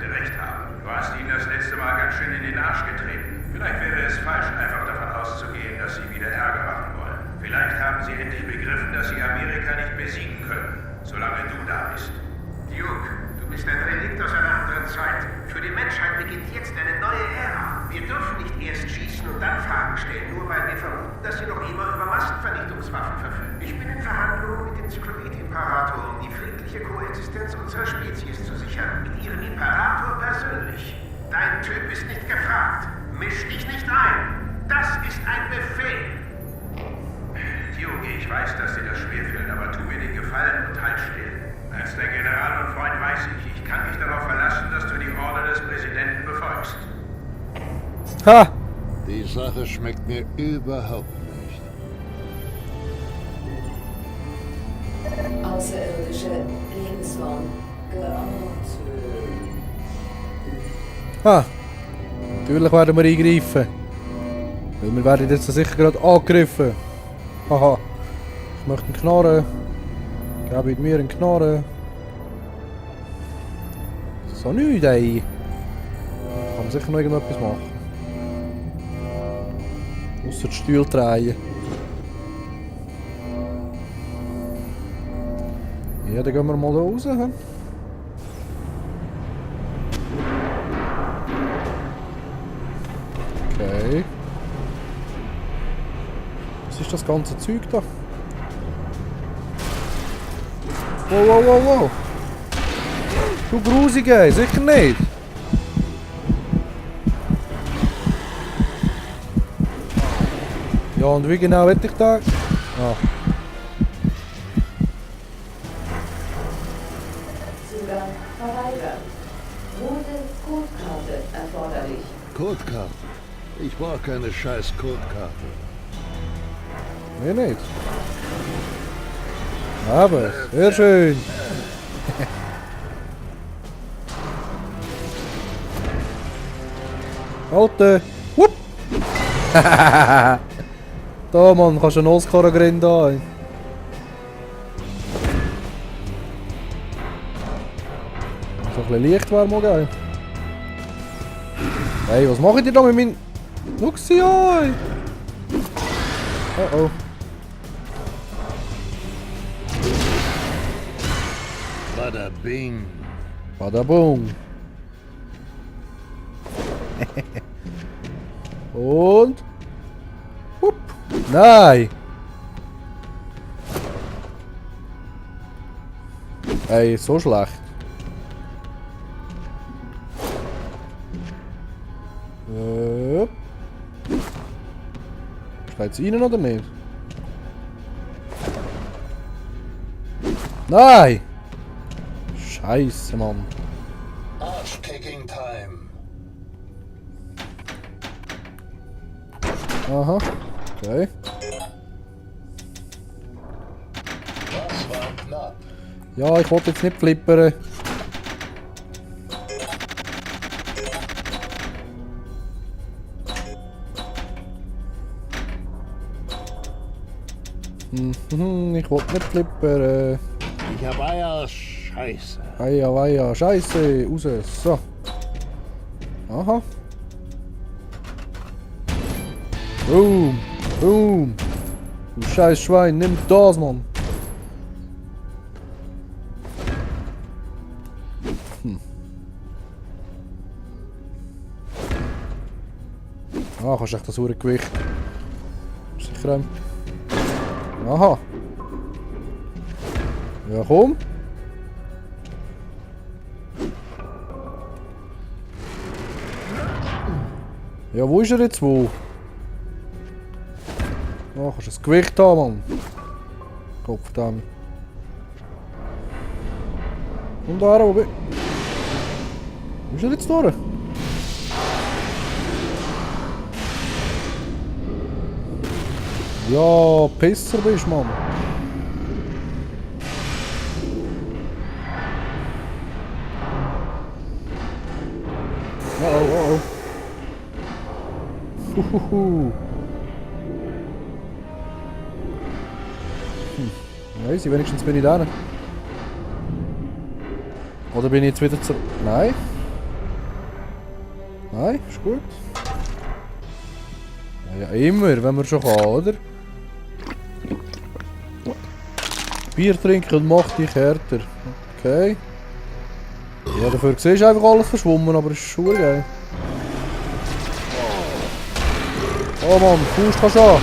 könnte recht haben. Du hast ihnen das letzte Mal ganz schön in den Arsch getreten. Vielleicht wäre es falsch, einfach davon auszugehen, dass sie wieder Ärger machen wollen. Vielleicht haben sie endlich begriffen, dass sie Amerika nicht besiegen können, solange du da bist. Duke, du bist ein Relikt aus einer anderen Zeit. Für die Menschheit beginnt jetzt eine neue Ära. Wir dürfen nicht erst schießen und dann Fragen stellen, nur weil wir vermuten, dass sie noch immer über Massenvernichtungswaffen verfügen. Ich bin in Verhandlungen mit dem Zyklonid-Imperator, um die friedliche Koexistenz unserer Spezies zu sichern. Mit ihrem Imperator persönlich. Dein Typ ist nicht gefragt. Misch dich nicht ein. Das ist ein Befehl. Duke, ich weiß, dass dir das schwerfällt, aber tu mir den Gefallen und halt still. Als der General und Freund weiß ich kann mich darauf verlassen, dass du die Order des Präsidenten befolgst. Ha! Die Sache schmeckt mir überhaupt nicht. Außerirdische Lebensform geortet. Ha! Natürlich werden wir eingreifen. Weil wir werden jetzt sicher gerade angegriffen. Haha. Ich möchte einen Knarren. Gebt mir einen Knarren. So nichts, ey. Kann man sicher noch irgendetwas machen. Ausser die Stühle drehen. Ja, dann gehen wir mal da raus. He? Okay. Was ist das ganze Zeug da? Wow, wow, wow, wow. Du grusig, ey. Sicher nicht. Ja, und wie genau hätte ich da? Ah. Zugang verweigert. Rote Codekarte erforderlich. Codekarte? Ich brauche keine scheiß Codekarte. Nee, nicht. Aber, sehr schön. Alte. Wupp. Da, Mann, kannst du einen Oscar gewinnen da. So ein bisschen Licht wäre mal geil. Hey, was macht ihr da mit meinem... Luxi, oi! Oh oh. Bada bing. Bada boom. Und... Hup. Nein! Ey, so schlecht. Steht's rein oder nicht? Nein! Scheiße, Mann. Arschkicking time. Aha. Okay. Das war knapp. Ja, ich wollte jetzt nicht flippern. Ich wollte nicht flippern. Ich hab Eier, scheiße. Weia, weia, scheiße, raus. So. Aha. Boom, boom. Du scheiß Schwein, nimm das, Mann. Ah, kannst du echt das hure Gewicht. Sicher. Aha. Ja, komm. Ja, wo ist er jetzt? Wo? Ah, kannst du das Gewicht haben, Mann. Kopfdame. Und da oben. Wo ist er jetzt durch? Ja, Pisser bist, Mann. Oh, oh, oh. Nice, wenigstens bin ich da. Oder bin ich jetzt wieder zurück? Nein. Nein, ist gut. Ja, immer, wenn man schon kann, oder? Bier trinken macht dich härter. Okay. Ja, dafür siehst du einfach alles verschwommen, aber es ist schon geil. Oh Mann, Faust kannst du an.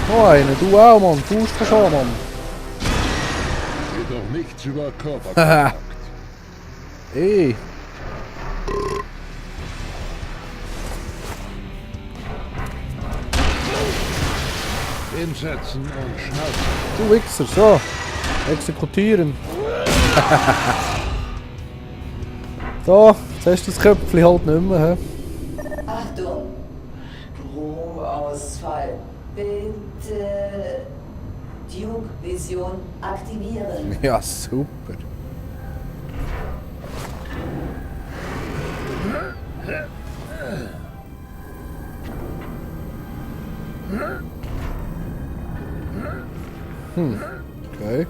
Noch einen, du auch Mann, Faust kannst du an, Mann. Jedoch nichts über Körperkontakt. Ey. Hinsetzen und schnauzen. Du Wichser, so. Exekutieren. So, jetzt hast du das Köpfchen halt nicht mehr. He? Achtung! Stromausfall. Bitte Duke-Vision aktivieren. Ja, super. Okay.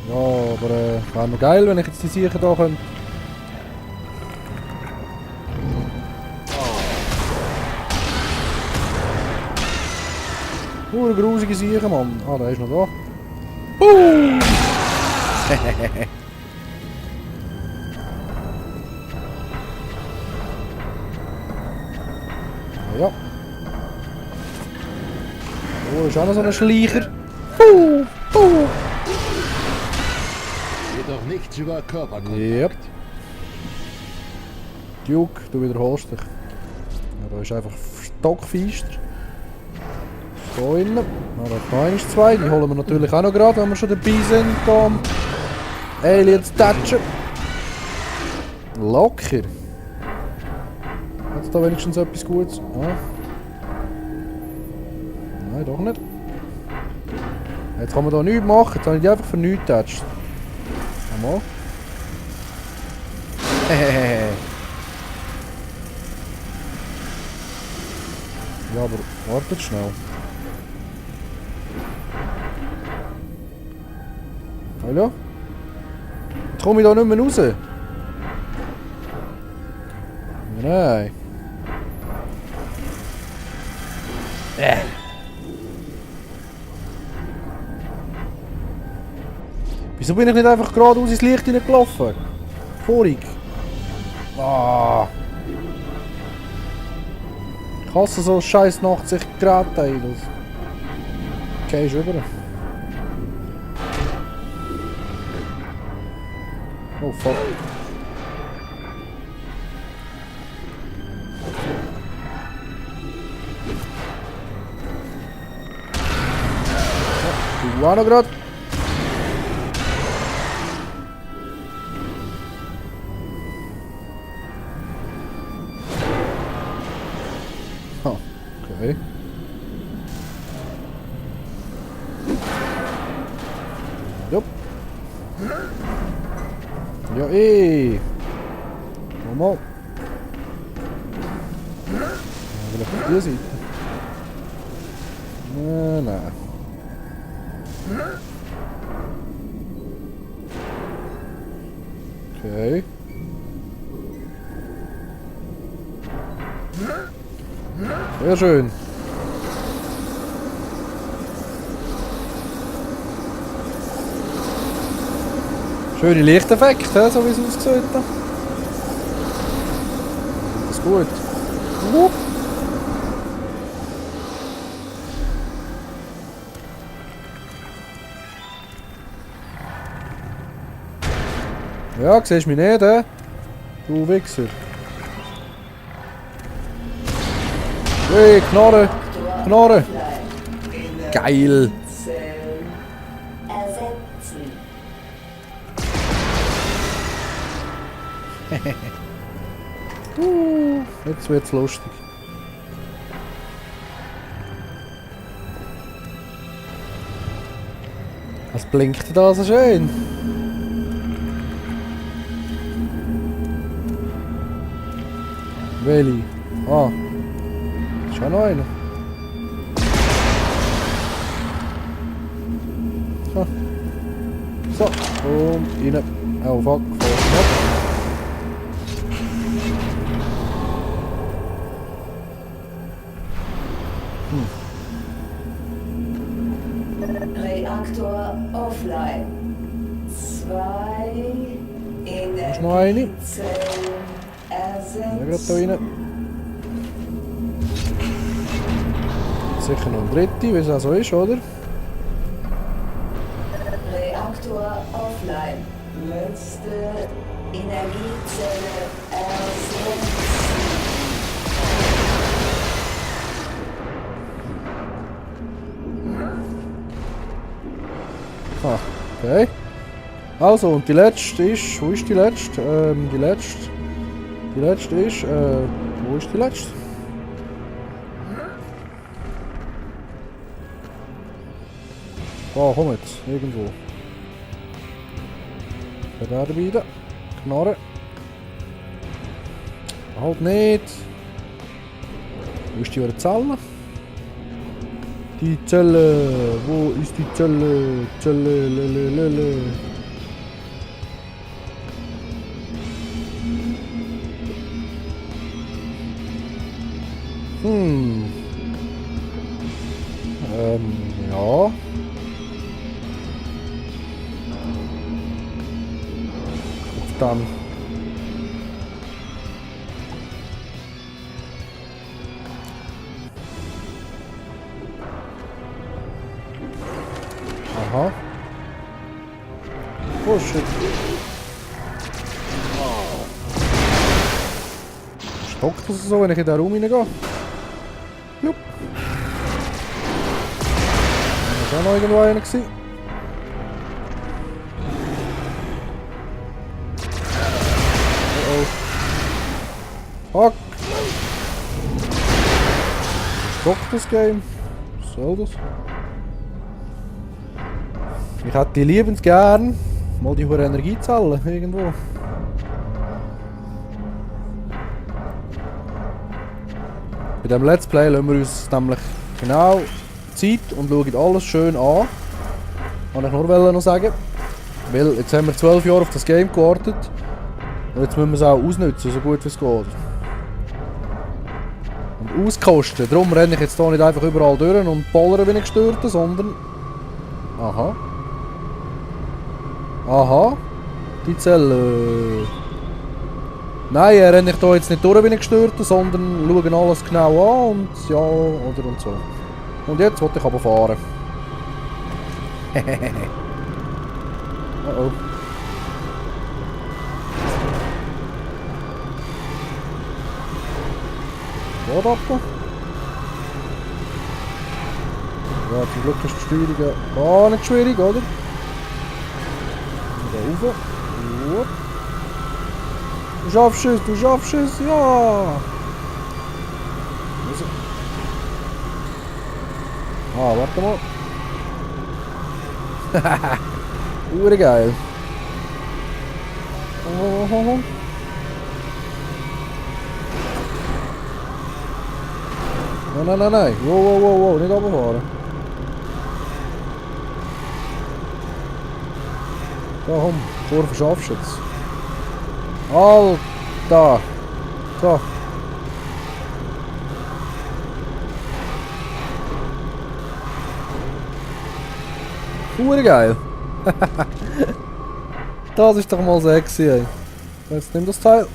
Ja, aber wäre noch geil, wenn ich jetzt die Siechen da könnte. Eine grusige Siechen, Mann. Ah, der ist noch da. Ja. Oh, ist auch noch so ein Schleicher. Jedoch nichts über Körperkontakt. Yep. Duke, du wiederholst dich. Ja, da ist einfach stockfeister. Da innen. Da noch eins, zwei. Die holen wir natürlich auch noch gerade, wenn wir schon dabei sind. Da am Aliens touchen. Locker. Hat es da wenigstens etwas Gutes? Ah. Nein, doch nicht. Jetzt kann man da nichts machen. Jetzt habe ich die einfach für nichts getatscht. Mal. Ja, aber wartet schnell. Hallo? Jetzt komme ich da nicht mehr raus. Nein. Wieso bin ich nicht einfach geradeaus ins Licht hineingelaufen? Vorig. Ah. Ich hasse so scheiß Nachtsichtgeräte. Okay, ist über. Oh fuck. Du auch noch grad. Oh, okay. Jupp. Ja, ey. Nochmal. Vielleicht auf dieser Seite. Nein, nein. Okay. Sehr schön. Schöne Lichteffekte, so wie es aussieht. Das ist gut. Ja, siehst du mich nicht, hä? Du Wichser. Hey, Knarre! Knarre! Geil! Ersetzen. Jetzt wird's lustig. Was blinkt da so schön? Welche? Ah. Ist auch noch einer. So. So. Und rein. Oh fuck. Reaktor offline. 2 noch eine? Energiezellen Ja, gerade da ersetzt. rein. Sicher noch ein dritte, wie es auch so ist, oder? Reaktor offline. Letzte Energiezelle ersetzt. Ah, okay. Also, und die letzte ist... Wo ist die letzte? Die letzte ist... Wo ist die letzte? Oh, komm jetzt. Irgendwo. Da wieder. Knarre. Halt nicht. Wo ist die Zelle? Die Zelle. Wo ist die Zelle? Zelle, lelelele. Ja. Dann. Aha. Oh shit. Stockt das so, wenn ich in den Raum reingehe? Jupp. Das war auch noch irgendwo einer gewesen. Fuck! Stockt das Game? Was soll das? Ich hätte die liebend gern mal die hohe Energiezellen irgendwo. Bei diesem Let's Play lassen wir uns nämlich genau Zeit und schauen alles schön an. Kann ich nur noch sagen. Weil jetzt haben wir 12 Jahre auf das Game gewartet. Und jetzt müssen wir es auch ausnutzen, so gut wie es geht. Und auskosten. Darum renne ich jetzt hier nicht einfach überall durch und ballere wie ein Gestörter, sondern... Aha. Aha. Die Zelle. Nein, renne ich hier jetzt nicht durch wie ein Gestörter, sondern schauen alles genau an und ja, oder und so. Und jetzt wollte ich aber fahren. Oh. Geht ab. Ja, zum Glück ist die Steuerung gar nicht schwierig, oder? Da rauf. Gut. Du schaffst es, ja! Also. Ah, warte mal. Hahaha. Urgeil. Oh. Nein. Wow, nicht runterfahren. Da, komm, Kurve schaffst du jetzt. Alter! So. Urgeil. Das ist doch mal sexy, ey. Jetzt nimm das Teil.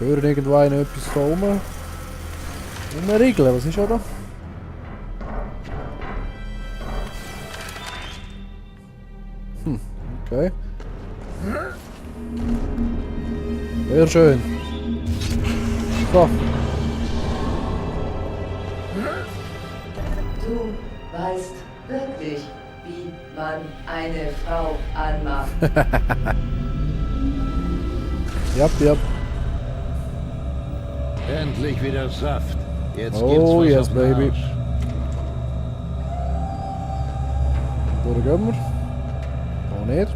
Ich höre irgendwo einen etwas da oben. Regeln, was ist da? Okay. Sehr schön. So. Du weißt wirklich, wie man eine Frau anmacht. Yep. Endlich wieder Saft. Jetzt Oh, gibt's was yes, auf den baby. Arsch. Wo gehen wir? Da nicht.